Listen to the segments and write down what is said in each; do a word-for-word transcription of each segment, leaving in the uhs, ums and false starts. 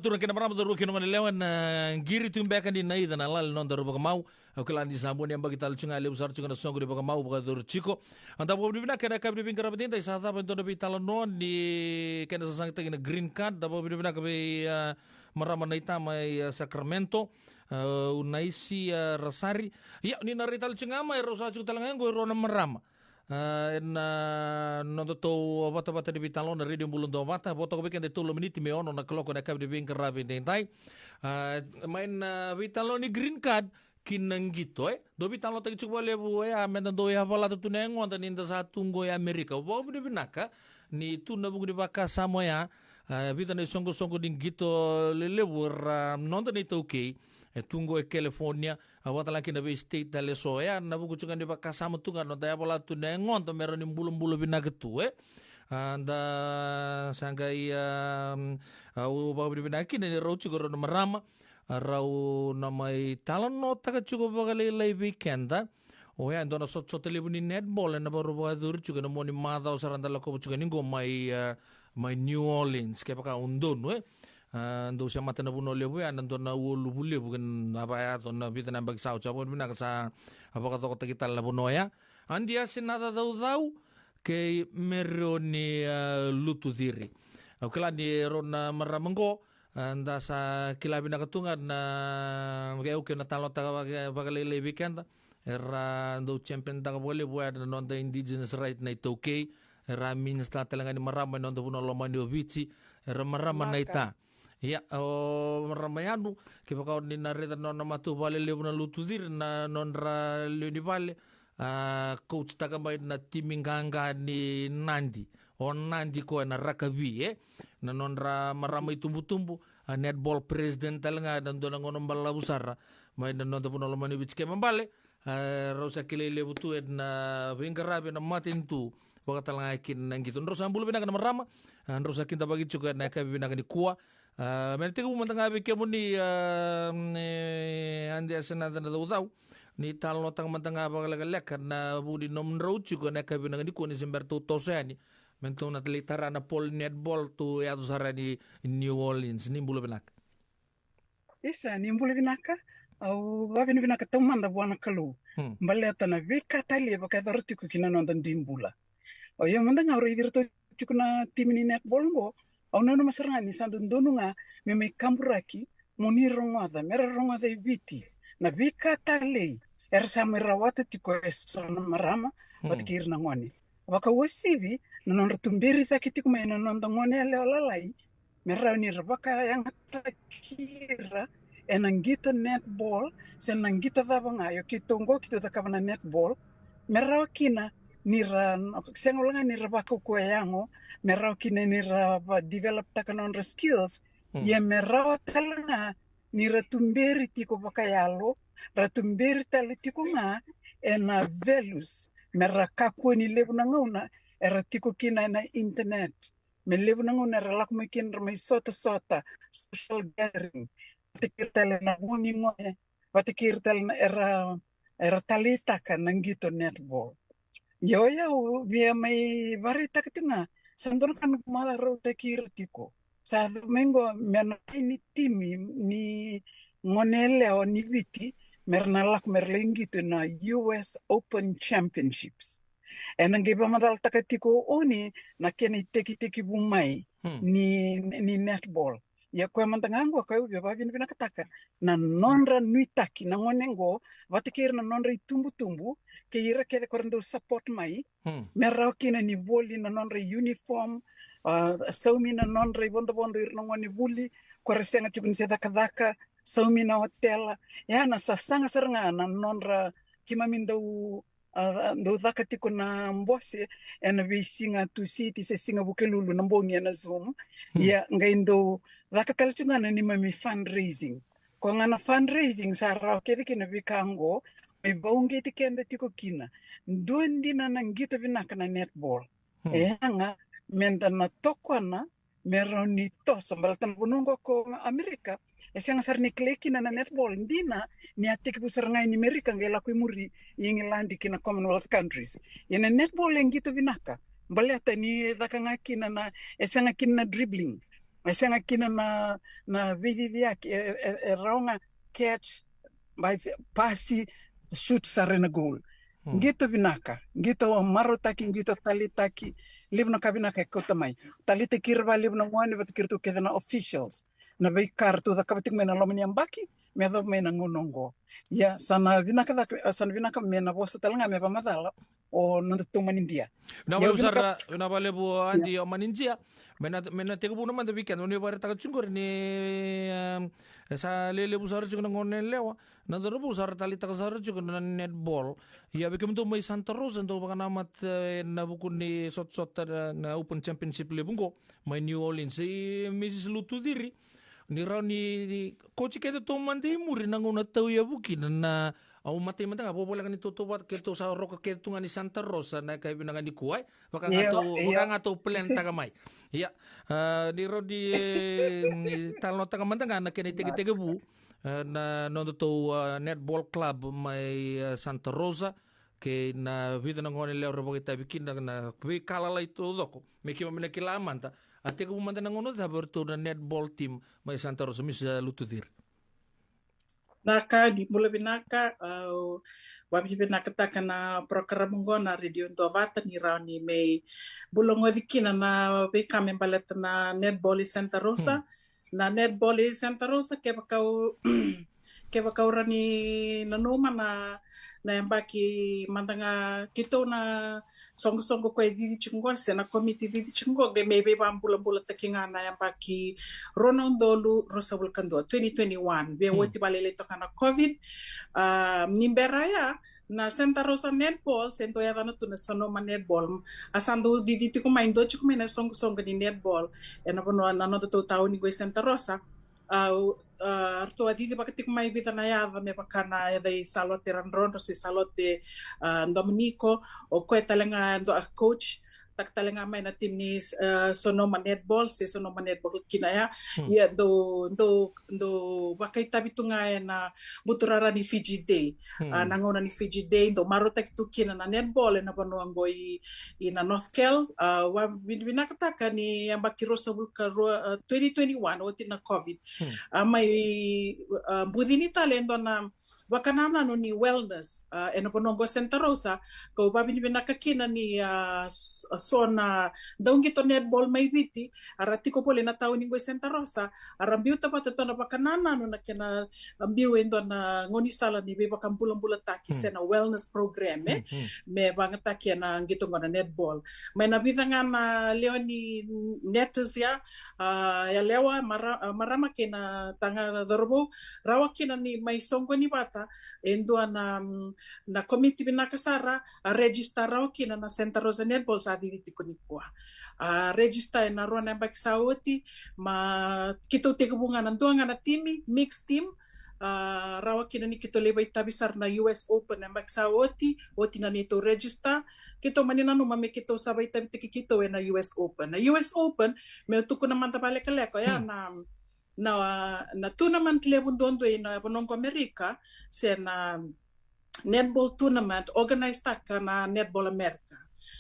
Curu kei na marama, curu kei na gone lewa, na qiri tu beka ni na ica na lali noda ru vakamau. Au kila ni sa boni yabaki tale tu ga, levu sara tu ga na soqo ni vakamau vakacuru tiko. Eda vakavinavinaka ena yakavi ni veiqaravi edaidai, sa cava e dua na veitalanoa ni kena sasagataki na green card. Da vakavinavinaka vei, ah, marama na itama i, ah, Sacramento, ah, Unaisi, ah, Rasari. Ia, ni na rai tale tu ga mai, rau sa tu tale ga qo e rua na marama. Ah, ena noda tou vatavata ni veitalanoa na Radio Bula Duavata, vo toka vei keda e tolu na miniti me ono na kaloko ena yakavi ni veiqaravi edaidai. Ah, mai na veitalanoa ni green card ki na qito, e? Dau veitalanoataki tiko vakalevu, e, a, meda dau yavalata tu na yagoda ni da sa tu qo e Amerika. Au vakavinavinaka ni tu na vuku ni vakasama oya, ah, vica na isoqosoqo ni qito lelevu era noda na iTaukei e tu qo e California, a, vakatalega kina vei state tale eso, e, na vuku tu ga ni vakasama tu ga noda yavalata tu na yagoda me rawa ni bulabula vinaka tu, e. Ah, da sa qai, ah, au vakavinavinaka kina ni rau tiko rau na marama, ah, rau na mai talanoataka tiko vakalailai vei keda. Oya e dua na sotasota levu ni netball ena vakarau vakacuru tiko ena mua ni macawa sara da lakova tiko yani qo mai, ah, mai New Orleans, kevaka au donu, e. Ah, dou semata na vanua levu ya, na dua na ualuvu levu kei na vakayaco na vica na yabaki sa oti. Au vakavinavinaka sa vakacokotaki tale na vanua ya. Adi Asenaca Caucau kei Merioni, ah, Lutuciri. Au kila ni rau na marama qo, ah, da sa kila vinaka tu ga na, ke au kei na talanoataka vaka, vakalailai vei keda. Era dau champion taka vakalevu ya na noda indigenous right na iTaukei. Era minister tale ga ni marama ena noda vanua lomani o Viti. Era marama na ita. Ia, o marama Yanu, kevaka o ni na raica na nona matavuvale levu na Lutuciri, na nodra lewe ni vale, a, coach taka mai na timi qaqa ni Nadi. O Nadi ko ena rakavi, e? Na nodra marama itubutubu, a, netball president tale ga ena dua na gauna balavu sara mai na noda vanua lomani o Viti. Kena ibalebale, a, rau sa kilai levu tu ena veiqaravi ena matanitu, vakatalega kina na qito. Drau sa bula vinaka na marama, a, drau sa kidavaki tiko ena yakavi vinaka nikua. A, me na tekivu mada ga vei kemuni, a, e, Adi Asenaca Caucau, ni talanoataka mada ga vakalekaleka na vu ni nomudrau tiko ena yakavi vinaka nikua ni se bera tou toso yani me tou na lai tara na polo netball tou yaco sara yani New Orleans. Ni bula vinaka. Isa, ni bula vinaka. Au vakavinavinaka taumada vua na Kalou. Hmm. Baleta na veika talei e vakayacora tiko ki na noda dui bula. O yau mada ga au raici iratou tiko na timi ni netball qo. Au nanuma sara ga ni sa dodonu ga me mai kaburaki mo ni rogoca, me ra rogoca e Viti na veika talei era sa mai rawata tiko e so na marama, hmm, vata kei ira na gone. Vakauasivi na nodra tuberi cake tiko mai na noda gone yalewa lalai, me rawa ni ra vakayagataki ira ena qito netball, se na qito cava ga, io keitou qo keitou cakava na netball, me rawa kina ni ra, sega wale ga ni ra vakaukauwa yago, me rawa kina ni ra va develop taka na nodra skills, hmm, ia me rawa tale ga ni ra tuberi tiko vakayalo, ra tuberi tale tiko ga ena values, me ra kakua ni levu na gauna era tiko kina ena internet. Me levu na gauna era lako mai kina ra mai sotasota, social gathering, vata kei ira tale na vu ni gone, vata kei ira tale na era, era taleitaka na qito netball. Ia o yau via mai vakaraitaka tiko ga, sa dua na ka noqu marautaki ira tiko. Sa cava mai qo me na kai ni timi ni gone yalewa ni Viti, me ra na lako me ra lai qito na U S Open Championships. Ena qai vakamacalataka tiko o ni na kena itekitekivu mai, hmm, ni, ni netball. Ia koya mada ga qo ka au via vakavinavinakataka na nodra nuitaki na gone qo, vata kei ira na nodra itubutubu, kei ira kece ko ra dau support mai, hmm, me rawa kina ni voli na nodra uniform, a, saumi na nodra ivodovodo ira na gone vuli ko ra sega tiko ni se cakacaka, saumi na otela. Ia na sasaga sara ga na nodra, keimami dau, a, dau caka tiko na bose ena veisiga Tusiti se siga Vukelulu na bogi ena Zoom. Hmm. Ia qai dau caka tale tiko ga na neimami fundraising. Ko ga na fundraising sa rawa kece kina veika qo, me vauqeti keda tiko kina. Dua dina na qito vinaka na netball. Hmm. E yaga me da na tokona me rawa ni toso, baleta na vanua qo ko Amerika e sega sara ni kilai kina na netball. Dina ni a tekivu sara ga i Amerika qai lako i muri i Igiladi kei na Commonwealth countries. Ia na netball e qito vinaka baleta ni caka ga kina na, e sega kina na dribbling. E sega kina na, na veiciciyaki, e, e, e rawa ga catch, by the, pasi, shoot sara ena goal. Qito vinaka, qito marautaki, qito taleitaki, levu na ka vinaka e kauta mai. Taleitaki ira vakalevu na gone vata kei iratou kece na officials. Na veika ratou cakava tiko mai na loma ni yabaki, me yacova mai na gauna oqo. Ia, sa na vinaka cake, sa na vinaka me na vosa tale ga me vakamacala o nodatou manidia. Na vakalevu sara, na vakalevu Adi o manidia. Me na, me na tekivu na mada weekend, ni vakaraitaka tiko qori ni, em, sa lelevu sara tiko na gone yalewa. Na cauravou sa ra taleitaka sara tiko na netball. Ia vei kemudou mai Santa Rosa, dou vakanamata ena vuku ni sotasota na, na Open Championship levu qo mai New Orleans. I Mrs Lutuciri, ni rawa ni coach keda tou mada i muri na gauna tauyavu kina na, au matai mada ga, vakavoleka ni tou, tou vata, keitou sa roka kece tu ga ni Santa Rosa na yakavi vinaka nikua, e? Vaka ga tou, vaka ga tou plan taka mai. Ia, a, ni rawa ni, e, ni talanoataka mada ga na kena itekitekivu, e, na nodatou, a, netball club mai, e, Santa Rosa, kei na vica na gone yalewa ra vakaitavi kina na veika lalai taucoko. Me keimami na kila mada, a tekivu mada na gauna cava o iratou na netball team mai Santa Rosa, Mrs Lutuciri? Na ka ni bula vinaka, au vakavinavinakataka na program qo na Radio Duavata ni rawa ni mai bula goci kina na veika me baleta na netball i Santa Rosa. Na netball i Santa Rosa, kevaka au, kevaka au rawa ni nanuma na, na yabaki mada ga keitou na soqosoqo koya e cici tiko qo, se na komiti cici tiko qo, qai mai veivakabulabulataki ga na yabaki rua na udolu ruasagavulu ka dua, twenty twenty-one. Via oti vakalailai toka na COVID. A, ni bera ya, na Santa Rosa Netball, se dau yacana tu na Sonoma Netball. A sa dau cici tiko mai, dua tiko mai na soqosoqo ni netball ena vanua na nodatou tauni qo i Santa Rosa. A, a, ratou a cici vaka tiko mai vica na yaca, me vaka na yaca i Salote Radrodro se Salote, a, Dominiko, o koya tale ga e dua a coach taka tale ga mai na team ni, a, Sonoma Netball se Sonoma Netball kina ya. Ia dau, dau, dau vakaitavi tu ga ena buturara ni Fiji Day. A, na gauna ni Fiji Day, dau marautaki tu kina na netball ena vanua qo i, i na North Kel. A, vakavinavinakataka ni yabaki ruasagavulu ka rua, a, twenty twenty-one, oti na COVID. A, mai, a, bucini tale e dua na vakanananu ni wellness, a, ena vanua qo Santa Rosa, kau vakavinavinaka kina ni, a, s-, a, so na dauqito netball mai Viti, a ra tiko voli na tauni qo i Santa Rosa, a ra biuta vata e dua na vakanananu na kena, a, biu e dua na gaunisala ni veivakabulabulataki se na wellness program, e, me vagataki ena qito qo na netball. Mai na vica ga na lewe ni netas ya, a, yalewa, mara-, a, marama kei na taga cauravou, rawa kina ni mai soqoni vata e dua na, mm, na komiti vinaka sara, a register rawa kina na Santa Rosa Netball sa cici tiko nikua. A register ena rua na yabaki sa oti, ma keitou tekivu ga na dua ga na timi, mixed team, a, rawa kina ni keitou lai vakaitavi sara na U S Open na yabaki sa oti, oti na neitou register, keitou mani nanuma me keitou sa vakaitavitaki keitou ena U S Open. Na U S Open, meu tukuna mada vakalekaleka, oya na, na, na tournament levu duadua ena vanua qo Amerika, se na netball tournament organize taka na Netball America.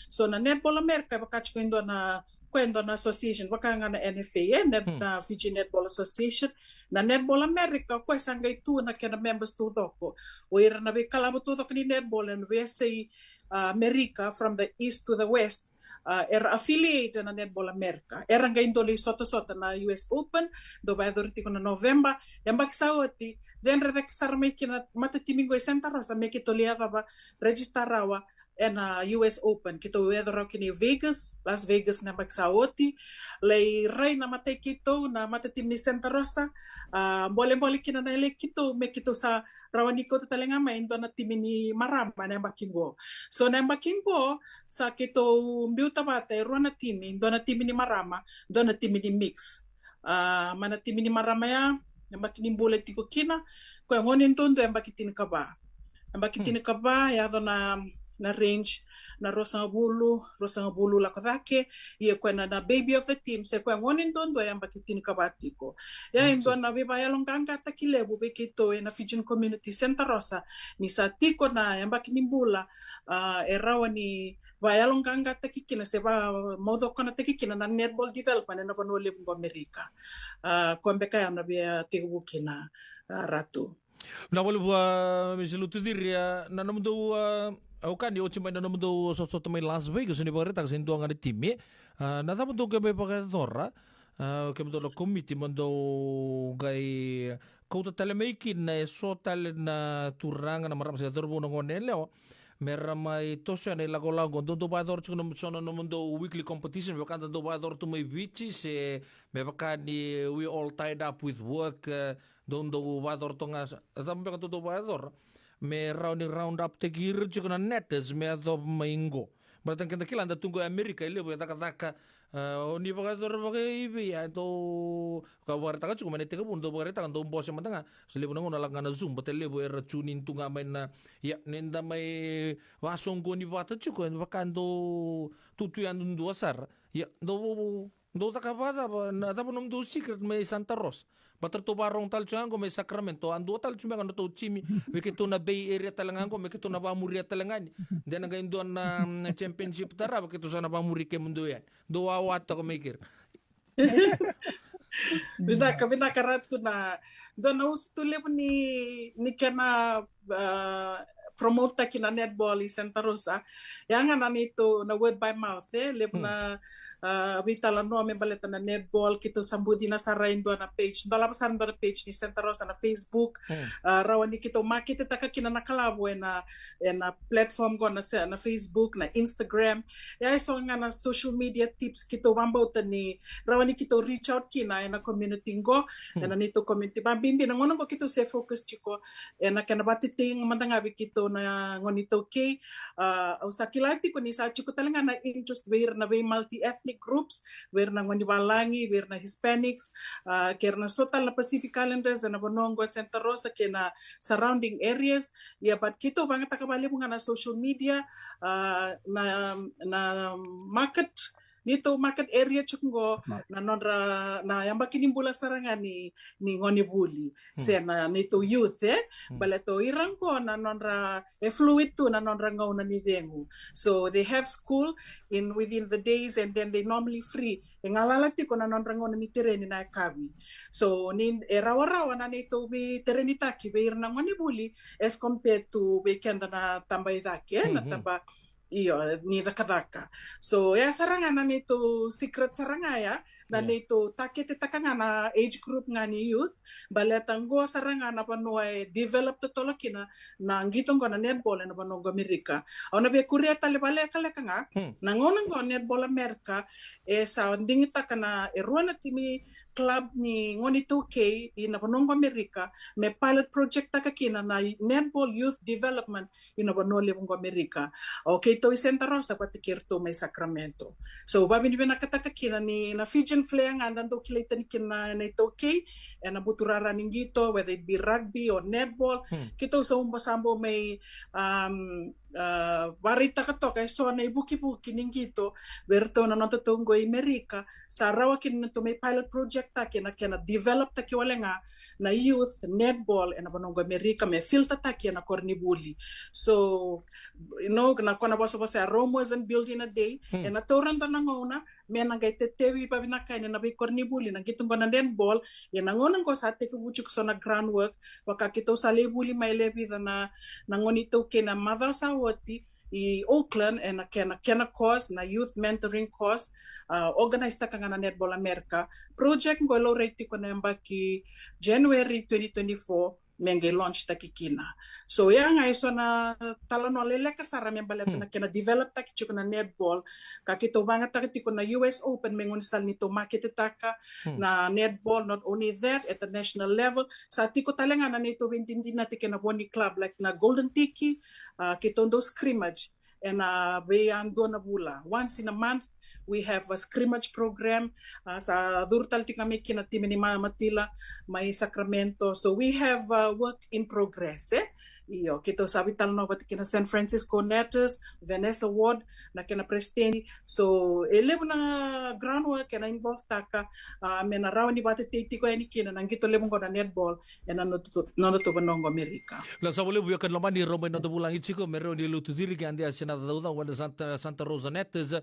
So na Netball America e vaka tiko e dua na, koya e dua na association, vaka ga na N F A, e, net-, na Fiji Netball Association. Na Netball America, koya sa qai tu na kena members taucoko. O ira na veikalavo taucoko ni netball ena veiyasai, a, America, from the east to the west, a, era affiliate na Netball America. Era qai dau lai sotasota na U S Open, dau vakayacori tiko na November. Yabaki sa oti, cedre cake sara mai kina matatimi qo i Santa Rosa me keitou lai yacova, register rawa ena U S Open. Keitou yaco rawa kina i Vegas, Las Vegas na yabaki sa oti. Lai rai na matai keitou, na matatimi ni Santa Rosa. A, bolebole kina na yaloi keitou me keitou sa rawa ni kauta tale ga mai e dua na timi ni marama na yabaki qo. So na yabaki qo sa keitou biuta vata e rua na timi, dua na timi ni marama, dua na timi ni mix. A, mai na timi ni marama ya, yabaki ni bula e tiko kina, koya gone duadua yabaki tinikava. Yabaki tinikava, yaco na, na range na ruasagavulu, ruasagavulu lako cake, ia koya na, na baby of the team, se koya gone duadua yabaki tinikava tiko. Ia e dua na veivakayaloqaqataki levu vei keitou ena Fijian Community Santa Rosa, ni sa tiko na yabaki ni bula, a, e rawa ni vayaloqaqataki kina se vamaucokonataki kina na netball development ena vanua levu qo Amerika. A, koya beka ya na via tekivu kina, a, Ratu. Na voli vua Misi Lutuciri, a, na nomudou, a, au kani oti mai na nomudou sotasota mai Las Vegas, ni vakaraitaka se dua ga na timi. A, na cava dou qai mai vakayacora, a, kemudou na komiti mo dou qai kauta tale mai kina e so tale na turaga, na marama se cauravou, na gone yalewa, me ra mai toso yani na ilakolako qo. Dou, dou vakayacora tiko na so na nomudou weekly competition, me vaka da dou vakayacora tu mai Viti, se me vaka ni we all tied up with work, e, dou, dou vakayacora tu ga, sa, cava beka dou, dou vakayacora me rawa ni round up taki ira tiko na netters me yacova mai qo. Baleta keda kila da tu qo e Amerika e levu e cakacaka, e, o ni vakayacora vakaivei, e dou, ka vakaraitaka tiko mai na tekivu, dou vakaraitaka, dou bose mada ga, se levu na gauna lako ga na Zoom, baleta levu era tune in tu ga mai na, ia, ni da mai vasoqoni vata tiko, e vaka dou tu tu yadudua sara. Ia, dou, dou caka vakacava, na cava nomudou secret mai Santa Rosa? Baleta ratou vakarogo tale tiko ga qo mai Sacramento, a dua tale tiko beka na nodratou timi, vei keitou na Bay Area tale ga qo, me keitou na vakamuria tale ga ni. De na qai dua na, mm, championship tarava, keitou sa na vakamuri kemudou yani. Dou wawa toka mai keri. Vinaka, vinaka Ratu, na dua na usutu levu ni, ni kena, a, promote taki na netball i Santa Rosa. Ya ga na neitou na word by mouth, e, levu, hmm, na, a, veitalanoa me baleta na netball, keitou sa bucina sara e dua na page, dolava sara e dua na page ni Santa Rosa na Facebook. Hmm. A, rawa ni keitou maketetaka kina na kalavo ena, ena platform qo na se-, na Facebook, na Instagram. Ya e so ga na social media tips keitou vakabauta ni rawa ni keitou reach out kina ena community qo, hmm, ena neitou community. Vakabibi na gauna qo keitou se focus tiko ena kena vakatetei mada ga vei keitou na gone iTaukei. A, au sa kila tiko ni sa tiko tale ga na interest vei ira na vei multi-ethnic groups, vei ira na gone valagi, vei ira na Hispanics, a, kei ira na so tale na Pacific Islanders ena vanua qo Santa Rosa kei na surrounding areas. Ia, but keitou vakayagataka vakalevu ga na social media, a, na, na market, neitou market area tiko qo, na nodra, na yabaki ni bula sara ga ni, ni gone vuli, hmm, se na neitou youth, e? Hmm. Baleta o ira qo na nodra, e fluid tu na nodra gauna ni cegu. So they have school in within the days and then they normally free. E galala tiko na nodra gauna ni tereni na yakavi. So ni e rawarawa na neitou veiterenitaki vei ira na gone vuli as compared to vei keda na taba i cake, e? Na, mhm, taba, io, ni cakacaka. So ya sara ga na neitou secret sara ga ya, na, yeah, neitou taketetaka ga na age group ga ni youth, baleta qo sara ga na vanua e develop totolo kina na qito qo na netball ena vanua qo Amerika. Au na via kuria tale vakalekaleka ga, hmm, na gauna qo Netball America e sa digitaka na e rua na timi club ni gone iTaukei ina vanua qo Amerika me pilot project taka kina na netball youth development ina vanua levu qo Amerika. O keitou i Santa Rosa vata kei iratou mai Sacramento. So, vavinavinakataka kina ni na Fijian flair ga da dau kilai tani kina na iTaukei ena buturara ni qito, whether it be rugby or netball. Hmm. Keitou sa uba sa bau mai, um, uh, varaitaka toka e so na ivukivuki ni qito vei iratou na nodatou qo i Amerika, sa rawa kina na tou mai pilot project taki na kena develop taki wale ga na youth netball ena vanua qo Amerika me filter taki ena koronivuli. So, you know, na kona vosavosa ya, Rome wasn't built in a day. Hmm. Ena taura dua na gauna me na qai tetevi vavinaka yani na veikoronivuli na qito qo na netball. Ia na gauna qo sa tekivu tiko so na groundwork, vaka keitou sa lai vuli mai le vica na, na gone iTaukei na macawa sa oti i Oakland, ena kena, kena course, na youth mentoring course, uh, organize taka ga na Netball America. Project qo e laurai tiko na yabaki January twenty twenty-four, me qai launch taki kina. So, ya ga e so na talanoa leleka sara me baleta, hmm, na kena develop taki tiko na netball. Ka keitou vagataka tiko na U S Open me gaunisala ni tou maketetaka, hmm, na netball, not only that, at the national level. Sa tiko tale ga na neitou veidinadinati kei na vo ni club, like na Golden Tiki, uh, keitou dau scrimmage ena veiyadua na vula, once in a month, We have a scrimmage program, uh, sa curu tale tiko ga mai kina timi ni Mamatila mai Sacramento. So we have, uh, work in progress, e? Io, keitou sa veitalanoa vata kei na San Francisco Netters, Vanessa Ward, na kena president. So e levu na groundwork ena involve taka, uh, me na rawa ni vakatetei tiko yani kina na qito levu qo na netball ena nodatou, nodatou vanua qo Amerika. Na sa valevu ia ka lomani rau mai noda vulagi tiko me rau ni lutu ciri ke Adia Senada Caucau ena Santa, Santa Rosa Netters.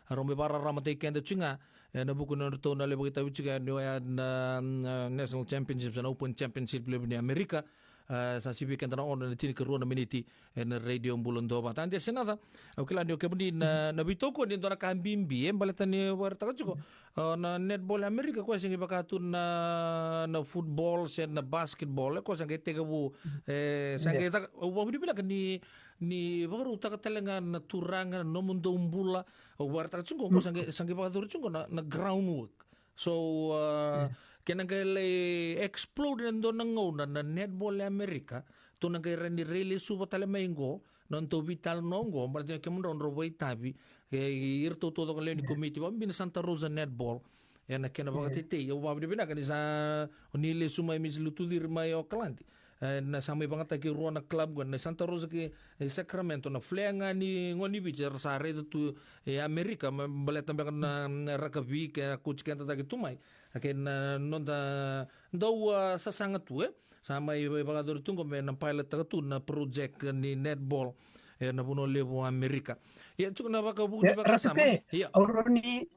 Rau mai vakararamataki keda tiko ga ena vuku ni nodratou na levu itavi tiko yani oya na, na National Championships, na Open Championship levu ni Amerika. E, sa sivi keda na ono na tinikarua na miniti ena Radio Bula Duavata. Adia Senada, au kila ni o kemuni na, na veitokoni e dua na ka bibi e baleta ni vakaraitaka tiko, e, na netball e Amerika koya se qai vaka tu na, na football se na basketball, e koya sa qai tekivu, e, sa qai taka, au vakavinavinaka ni, ni vakarautaka tale ga na turaga na nomudou bula. Au vakaraitaka tiko qo, sa qai, sa qai vakayacori tiko qo na, na groundwork. So, uh, ke na qai lai explode ena dua na gauna na netball e Amerika, tou na qai rawa ni rai lesuva tale mai qo na nodatou veitalanoa qo, baleta ni kemudrau drau vakaitavi, e, iratou taucoko lewe ni komiti, vakabibi na Santa Rosa Netball, ena kena vakatetei. Au vakavinavinaka ni sa, ni lesu mai Misi Lutuciri mai Oakland. E, na sa mai vagataki e rua na club qo, na Santa Rosa kei, e, Sacramento, na flag ga ni gone ni Viti era sa raica tu e Amerika, me baleta beka na, na rakavi ke a koti keda cake tu mai. A kei na noda dau, a, sasaga tu, e? Sa mai, mai vakayacori tu qo me na pilot taka tu na project ni netball ena vanua levu o Amerika. Ia, tiko na vakavuku ni, ia, vakasama. Ratu Pe, ia, au rawa ni,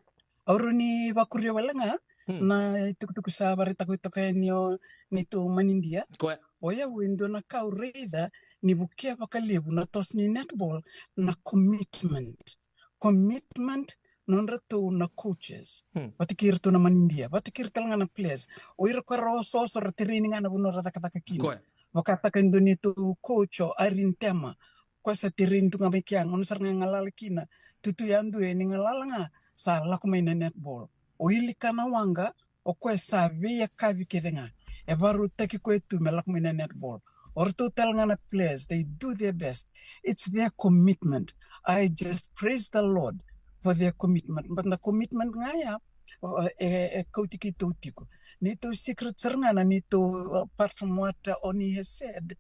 au rawa ni vakuria wale ga, hmm, na itukutuku sa vakaraitaka toka yani o neitou manidia. Koya. O yau e dua na ka au raica ni vukea vakalevu na toso ni netball na commitment. Commitment nodratou na coaches. Hmm. Vata kei iratou na manidia, vata kei ira tale ga na players. O ira ko ra osooso ra tereni ga na vanua ra cakacaka kina. Koya. Vakataka e dua neitou coach o Irene Tema. Koya sa tereni tu ga mai kea, gauna sara ga e galala kina. Tutu yadua e ni galala ga, sa lako mai na netball. O Ilikana Waqa, o koya sa veiyakavi kece ga. E vakarautaki koya tu me lako mai na netball. O ratou tale ga na players, they do their best. It's their commitment. I just praise the Lord for their commitment. But na commitment ga ya, o, e, e kauti keitou tiko. Neitou secret sara ga na neitou, uh, apart from what, uh, Oni has said,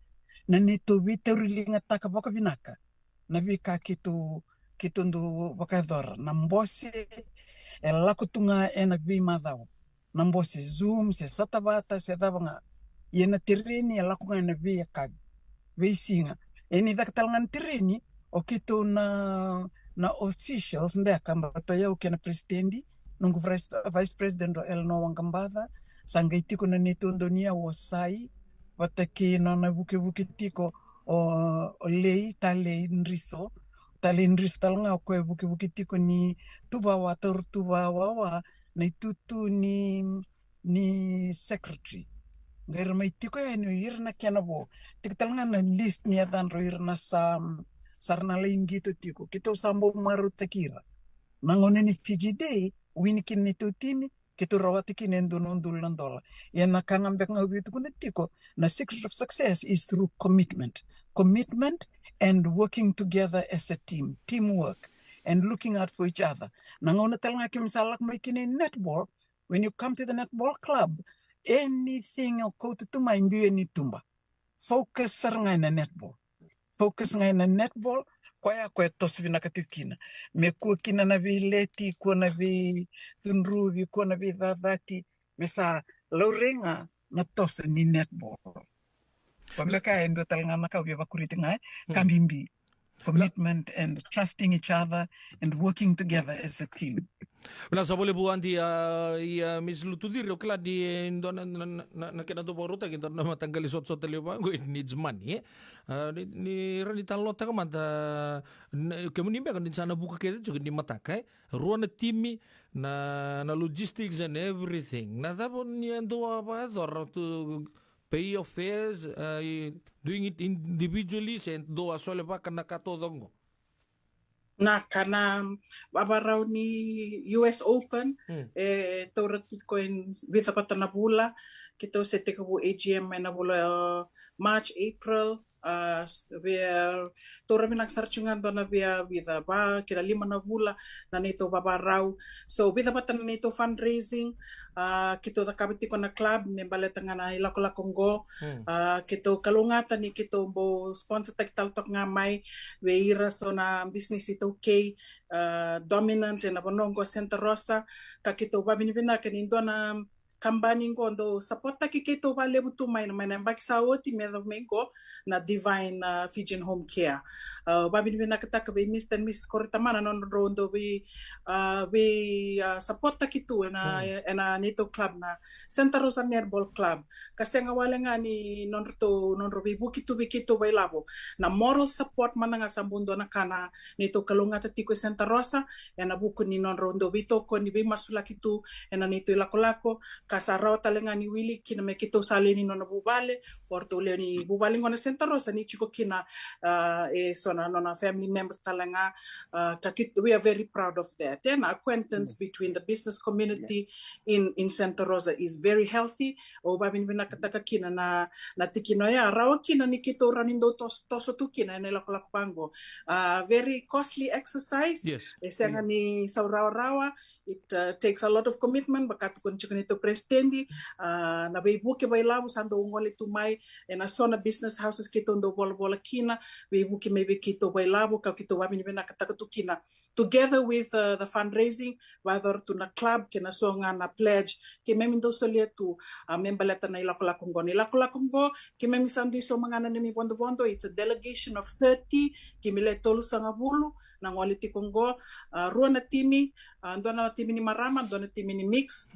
na neitou veitauriligataka vakavinaka na veika keitou, keitou dau vakayacora. Na bose e lako tu ga ena veimacawa. Na bose Zoom, se sota vata, se cava ga. Ia na tereni e lako ga ena veiyakavi, veisiga. E ni caka tale ga na tereni, o keitou na, na officials beka, baleta o yau kei na president, noqu vice, vice president o Eleanor Waqabaca, sa qai tiko na neitou dau ni yau o Sai, vata kei na nona vukevuke tiko o, o Lei, Talei Driso. Talei Driso tale ga o koya e vukevuke tiko ni tuvawa, taura tuvawa, na itutu ni, ni secretary. Qai ra mai tiko yani o ira na kena vo. Tiko tale ga na list ni yacadrau, ira na sa, sa ra na lai qito tiko. Keitou sa bau marautaki ira. Na gauna ni Fiji Day, wini kina neitou timi, keitou rawata kina e dua na udolu na dola. Ia na ka ga beka ga au via tukuna tiko, na secret of success is through commitment. Commitment and working together as a team, teamwork, and looking out for each other. Na gauna tale ga keimami sa lako mai kina i netball, when you come to the netball club, anything o kauta tu mai, biu yani i tuba. Focus sara ga ena netball. Focus ga ena netball, koya, koya e toso vinaka tiko kina. Me kua kina na veileti, kua na veicudruvi, kua na veicacati, me sa laurai ga na toso ni netball. Koya beka e dua tale ga na ka au via vakuria tiko ga, e, ka bibi. Commitment and trusting each other and working together as a team. Vinaka sara vakalevu Adi, a, ia Misi Lutuciri, au kila ni dua na, na, na, na kena dau vakarautaki, dua na mataqali sotasota levu vaqo, it needs money, e? A, ni, ni rawa ni talanoataka mada, na, kemuni beka ni sa na vuka kece tiko ni mataka, e? Rua na timi, na, na logistics and everything. Na cava ni a dau a vakayacora tu, pay your fares, uh, doing it individually, se dou a solevaka na ka taucoko qo? Na ka na vavarau ni U S Open, hmm, e taura tiko e vica vata na vula, keitou se tekivu A G M ena vula, uh, March, April, a, via, tou ravinaka sara tiko ga dua na via vica va kei na lima na vula na neitou vavarau. So vica vata na neitou fundraising, a, keitou cakava tiko na club me baleta ga na ilakolako qo. A, keitou kalougata ni keitou bau sponsor taki tale toka ga mai vei ira so na business iTaukei, a, dominant ena vanua qo Santa Rosa, ka keitou vavinavinaka ni dua na kabani qo dau support taki keitou valevu tu mai na, mai na yabaki sa oti me yacova mai qo na Divine, a, Fijian Home Care. A, vavinavinakataka vei Mister and Missus Koroitamana na nodrau dau vei, a, vei, a, support taki tu ena, ena neitou club na Santa Rosa Netball Club. Ka sega wale ga ni nodratou, nodrau veivuke tu vei keitou vailavo, na moral support mada ga sa bau dua na ka na neitou kalougata tiko e Santa Rosa ena vuku ni nodrau dau veitokoni, veimasulaki tu ena neitou ilakolako, ka sa rawa tale ga ni wili kina me keitou sa lewe ni nona vuvale, o ratou lewe ni vuvale qo na Santa Rosa ni tiko kina, a, e so na nona family members tale ga, a, ka keitou, we are very proud of that. Ena acquaintance between the business community in, in Santa Rosa is very healthy. Au vavinavinakataka kina na, na tikina oya, rawa kina ni keitou rawa ni dau toso, toso tu kina ena ilakolako vaqo. A, very costly exercise. E sega ni sau rawarawa. It, uh, takes a lot of commitment, vaka tukuna tiko neitou president, a, na veivuke vailavo sa dau gole tu mai ena so na business houses keitou dau volavola kina, veivuke mai vei keitou vailavo, ka keitou vavinavinakataka tu kina. Together with, uh, the fundraising, vakayacora tu na club kei na so ga na pledge keimami dau solia tu, a, me baleta na ilakolako qo. Na ilakolako qo keimami sa dui sauma ga na neimami vodovodo, it's a delegation of thirty, keimami le tolusagavulu na gole tiko qo, a, rua na timi, a, dua na timi ni marama, dua na timi ni mix.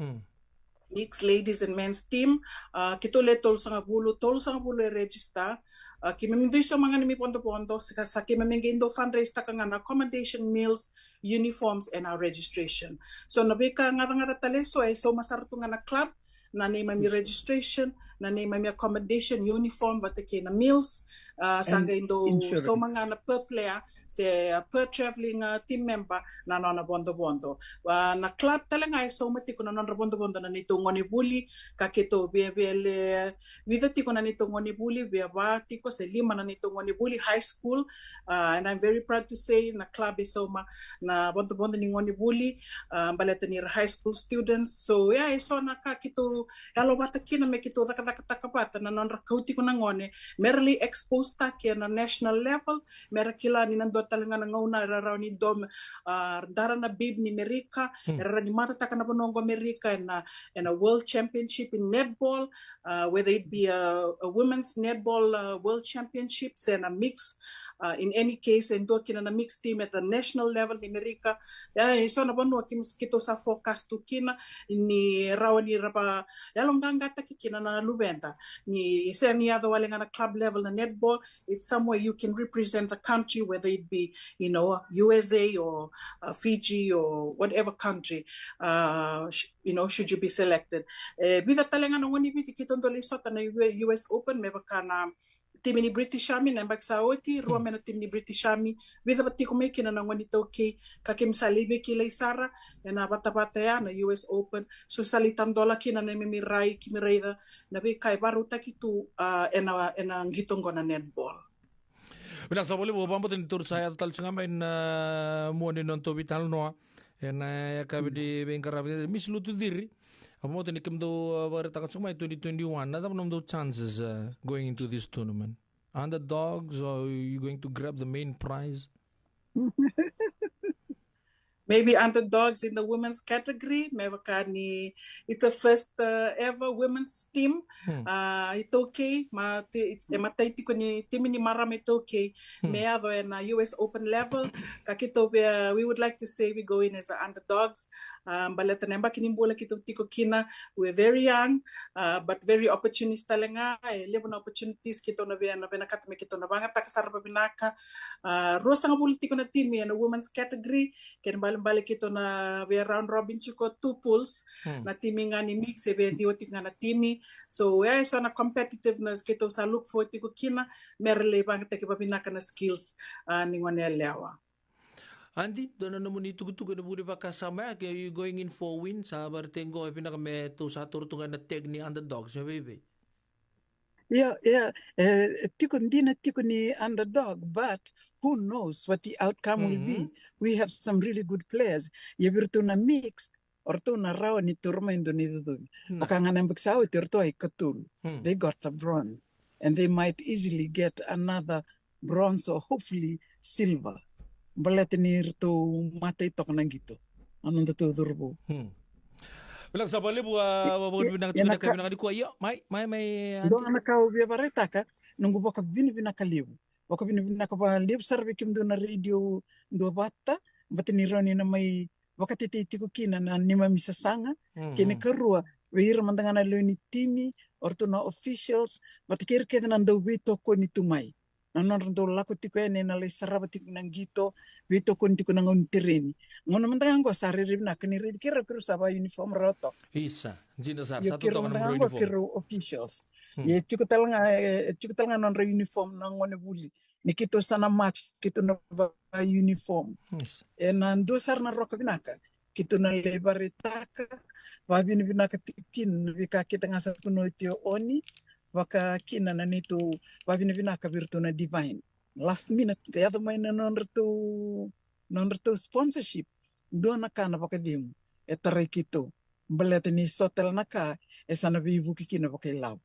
Mix ladies and men's team, a, keitou le tolusagavulu, tolusagavulu e register. A, keimami dui sauma ga na neimami vodovodo, sa, sa keimami qai dau fundraise taka ga na accommodation, meals, uniforms and our registration. So na veika gacagaca tale so e sauma sara tu ga na club, na neimami registration, na neimami accommodation, uniform vata kei na meals, a, sa qai dau sauma ga na per player se, a, per traveling, a, team member na nona vodovodo. A, na club tale ga e sauma tiko na nodra vodovodo na neitou gonevuli, ka keitou viavia le vica tiko na neitou gonevuli, via va tiko se lima na neitou gonevuli high school. A, and I'm very proud to say na club e sauma na vodovodo ni gonevuli, a, baleta ni ra high school students. So yeah, e so na ka keitou yalovata kina me keitou cakacakataka vata na nodra kau tiko na gone me ra lai expose taki ena national level, me ra kila ni na dua tale ga na gauna era rawa ni dua, a, dara na bib ni Merika, era rawa ni matataka na vanua qo Merika ena, ena World Championship in netball, uh, whether it be a, a women's netball, uh, world championships and a mix, uh, in any case, e dua kina na mix team at the national level ni Merika. Ia, e so na vanua keitou sa focus tu kina ni rawa ni ra vakayaloqaqataki kina na luveda. Ni sega ni yaco wale ga na club level na netball, it's somewhere you can represent the country, whether it be, you know, U S A or, uh, Fiji or whatever country, uh, sh-, you know, should you be selected. E vica tale ga na gone ni Viti keitou dau lai sota na U-, U S Open, me vaka na timi ni British Army na yabaki sa oti, rua mai na timi ni British Army, vica vata tiko mai kina na gone iTaukei, ka keimami sa lai veikilai sara ena vatavata ya na U S Open. So sa lai tadola kina na neimami rai, keimami raica na veika e vakarautaki tu, a, ena, ena qito qo na netball. Vinaka sara vakalevu. Au vakabauta ni datou sa yaco tale tiko ga mai na mua ni nodatou veitalanoa ena yakavi ni veiqaravi. Miss Lutuciri, au vakabauta ni kemudou, a, vakaraitaka tiko mai twenty twenty-one, na cava nomudou chances, a, going into this tournament? Underdogs, or you going to grab the main prize? Maybe underdogs in the women's category, me vaka ni it's a first, uh, ever women's team, uh, iTaukei, ma ti-, it's, e matai tiko ni timi ni marama iTaukei me yaco ena U S Open level. Ka keitou via, we would like to say we go in as a underdogs. Uh, baleta na yabaki ni bula keitou tiko kina, we're very young, uh, but very opportunist tale ga, e levu na opportunities keitou na via, na vinakata me keitou na vagataka sara vavinaka. Uh, ruasagavulu tiko na timi ena women's category, kena ibalebale keitou na via round robin tiko two pools, na timi ga ni mix e via ciwa tiko ga na timi. So, e so na competitiveness keitou sa look forward tiko kina, me ra lai vagataki vavinaka na skills, uh, ni gone yalewa. Adi, dua na nomuni itukutuku ena vuku ni vakasama ya, ke you going in for a win, sa vakaraitaka qo e vinaka me tou sa taura tu ga na tag ni underdogs, e vei vei? Yeah, yeah. E, e tiko dina, tiko ni underdog, but who knows what the outcome will be. We have some really good players. Ia vei iratou na mixed, o ratou na rawa ni taura mai e dua na icocovi. Vaka ga na yabaki sa oti, o ratou a ikatolu. They got the bronze. And they might easily get another bronze or hopefully silver. Baleta ni ratou matai toka na qito. A nodatou cauravou. Vinaka sa vakalevu, a, vakavinavinaka tiko na ka vinaka nikua. Io, mai, mai, mai, dua na ka au via vakaraitaka, noqu vakavinavinaka levu. Vakavinavinaka vakalevu sara vei kemudou na radio Duavata, baleta ni rawa ni na mai vakatetei tiko kina na neimami sasaga, kei na ikarua, vei ira mada ga na lewe ni timi, o ratou na officials, vata kei ira kece na dau veitokoni tu mai. Na nodra dau lako tiko yani na lai sarava tiko na qito, veitokoni tiko na gauna ni tereni. Gauna mada ga qo sa rairai vinaka ni raici keirau, keirau sa vaka uniform rawa toka. Isa, dina sara, sa totoka na gauna mada ga qo keirau officials. Ia e tiko tale ga, e, e tiko tale ga na nodra uniform na gone vuli. Ni keitou sa na match, keitou na vaka uniform. Ena dua sara na roka vinaka. Keitou na lai vakaraitaka, vakavinavinaka tiko kina na veika keitou ga sa tukuna oti o Oni, vaka kina na neitou vakavinavinaka vei iratou na Divine. Last minute, ka yaco mai na nodratou, nodratou sponsorship. Dua na ka na vakacegu e tarai keitou. Baleta ni so tale na ka e sa na veivuke kina vakailavo.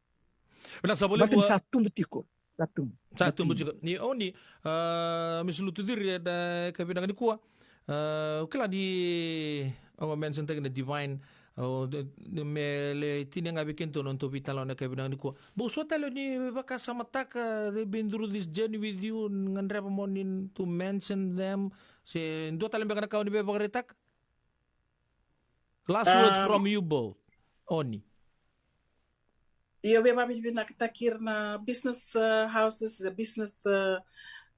Vinaka sa vakalevu. Baleta ni sa tubu tiko. Sa tubu. Sa tubu tiko. Ni Oni, a, Miss Lutuciri, ena ka vinaka nikua. A, au kila ni au mention taki na Divine. Au, de, de, me lai tinia ga vei kedatou na nodatou veitalanoa ena ka vinaka nikua. Bau so tale ni vakasamataka, they've been through this journey with you, gadreva mo ni to mention them. Se dua tale beka na ka o ni via vakaraitaka? Last words from you both. Oni. Io, via vakavinavinakataki ira na business, uh, houses, the business, uh,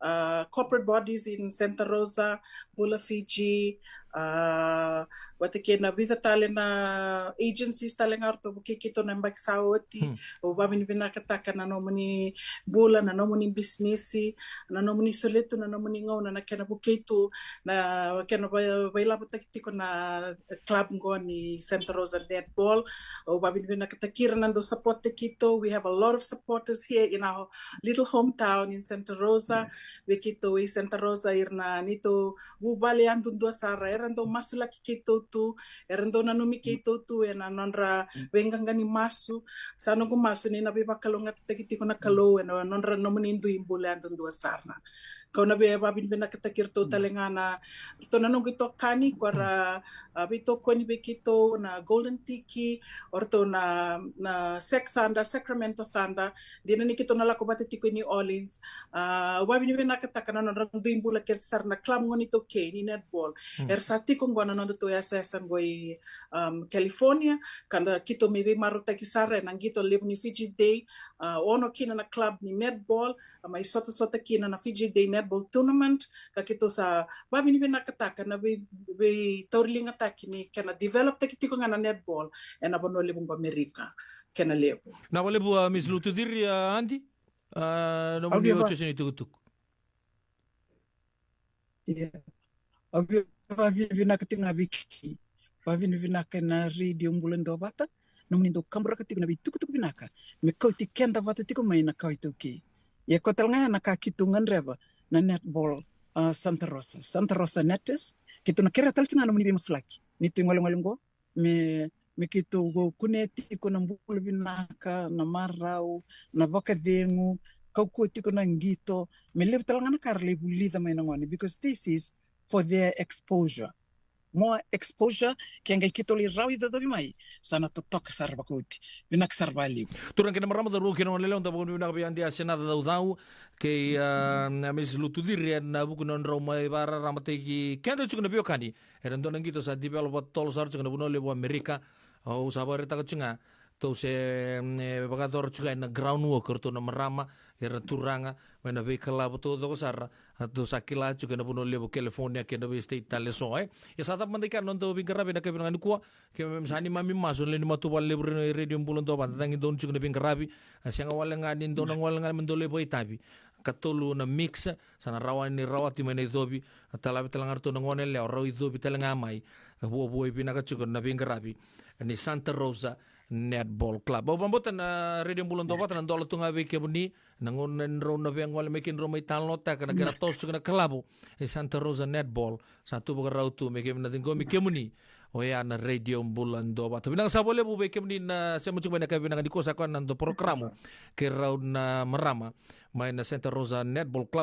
uh, corporate bodies in Santa Rosa, Bula Fiji, uh, vata kei na vica tale na agencies tale ga ratou vukei keitou na yabaki sa oti. Au vakavinavinakataka na nomuni bula, na nomuni bisinisi, na nomuni soletu, na nomuni gauna, na kena vukei tu, na kena vai-, vailavotaki tiko na club qo ni Santa Rosa Netball. Au vakavinavinakataki ira na dau support-taki keitou. We have a lot of supporters here in our little hometown in Santa Rosa. Vei keitou e Santa Rosa, ira na neitou vuvale yadudua sara, era dau masulaki keitou tu, era dau nanumi keitou tu ena nodra veiqaqa ni masu. Sa noqu masu ni na veivakalougatataki tiko na Kalou ena nodra, nomuni dui bula yadudua sara. Kau na via vakavinavinakataki iratou tale ga na, ratou na noqu itokani, ko ra, a, veitokoni vei keitou na Golden Tiki, o ratou na, na Sac Thunder, Sacramento Thunder, dina ni keitou na lako vata tiko i New Orleans. A, au vakavinavinakataka na nodra dui bula kece sara na club qo ni iTaukei ni netball. Era sa tiko qo na nodatou yasayasa qo i, um, California, ka da keitou mai veimarautaki sara ena qito levu ni Fiji Day, a, ono kina na club ni netball, a, mai sotasota kina na Fiji Day Netball Tournament, ka keitou sa vakavinavinakataka na vei, veitauriligataki ni kena develop-taki tiko ga na netball ena vanua levu qo Amerika, kena levu. Na vakalevu, a, Miss Lutuciri, a, Adi, a, nomuni otioti ni tukutuku. Ia. Au via vakavinavinaka tiko ga vei kemuni. Vakavinavinaka ena Radio Bula Duavata. Nomuni dau kaburaka tiko na veitukutuku vinaka me kauti keda vata tiko mai na kawa iTaukei. Ia ko tale ga ya na ka keitou gadreva na netball, a, Santa Rosa. Santa Rosa Netters. Keitou na kerea tale tiko ga nomuni veimasulaki. Ni tu i golegole qo. Me, me keitou kunea tiko na bula vinaka, na marau, na vakacegu, kaukauwa tiko na qito, me levu tale ga na ka ra lai vulica mai na gone, because this is for their exposure. More exposure, ke qai keitou lai rawa icocovi mai, sa na totoka sara vakaoti. Vinaka sara vakalevu. Turaga kei na marama, cauravou kei na goneyalewa, da vakavinavinaka vei Adi Asenaca Caucau kei, a, na Miss Lutuciri ena vuku ni nodrau mai vakararamataki keda tiko na veiwekani. Era dua na qito sa develop totolo sara tiko na vanua levu o Amerika. Au sa vakaraitaka tiko ga, tou se, mm, e, vakayacora tiko ga na ground work, o ratou na marama, era turaga, mai na veikalavo taucoko sara, a tou sa kila tiko na vanua levu o California kei na vei state tale eso, e. Ia sa cava mada i kea na noda veiqaravi ena ka vinaka nikua, keimami sa neimami masu, na lewe ni matavuvale levu ni Radio Bula Duavata, cagi donu tiko na veiqaravi, a sega wale ga ni dou na gole ga me dou lai vakaitavi. Katolu na mix, sa na rawa ni rawati mai na icovi, a talavi tale ga ratou na goneyalewa, rau icovi tale ga mai, a vuavuai vinaka tiko na veiqaravi ni Santa Rosa Netball Club. Au vakabauta na Radio Bula Dua Vata na dola tu ga vei kemuni na gauna ni rau na via gole mai kina, rau mai talanoataka na kena toso kina kalavu e Santa Rosa Netball. Sa tu vakarau tu me kemuni na ciqomi kemuni. Oya na Radio Bula Dua Vata. Vinaka sa vakalevu vei kemuni na sema tiko mai na ka vinaka ni kosa koya na noda porokaramu kei rau na marama mai na Santa Rosa Netball Club.